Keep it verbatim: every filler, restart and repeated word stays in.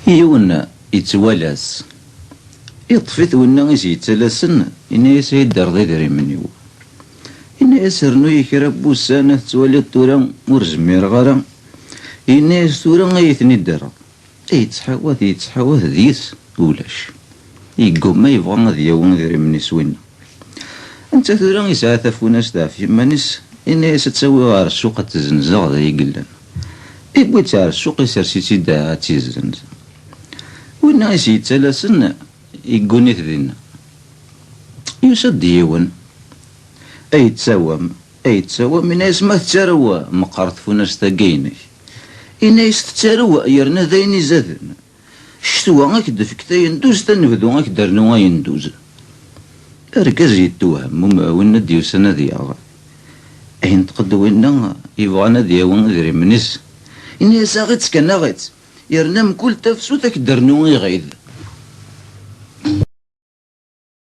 Yiwen yettwala-s. Iṭṭef-it winna i s-yettalasen, yenna-yas: "Ay d-terreḍ idrimen-iw." Yenna-yas: "Rnu-yi kra n wussan, ad tettwaliḍ tura ur zmireɣ ara." Yenna-yas: "Tura ay ten-id-rreɣ." Yettḥawat, yettḥawat deg-s, ulac. Yeggumma, yebɣa ad yawi idrimen-is winna. Netta tura yesɛa tafunast ɣef yiman-is, yenna-yas: "Ad tt-awiɣ ɣer ssuq ad tt-zzenzeɣ d ayen yellan." Iwwi-tt ɣer ssuq, isers-itt-id ad tt-izzenz. Winna i s-yettalasen, yegguni-t dinna. Yusa-d yiwen. "Ay ttawam, ay ttawam," yenna-yas, "ma tettarew meqqar tfunast-agi-inek." Yenna-yas: "Tettarew, yerna d ayen izaden. Ccetwa ad k-d-tefk tayenduzt, anebdu ad k-d-ternu ayenduz." Argaz yettewhem, um, winna d-yusan ad yaɣ. Yenṭeq-d winna yebɣan ad yawi idrimen-is. Yenna-yas: "Aɣ-itt kan, aɣ-itt. Yerna mkul tafsut ad k-d-ternu iɣid."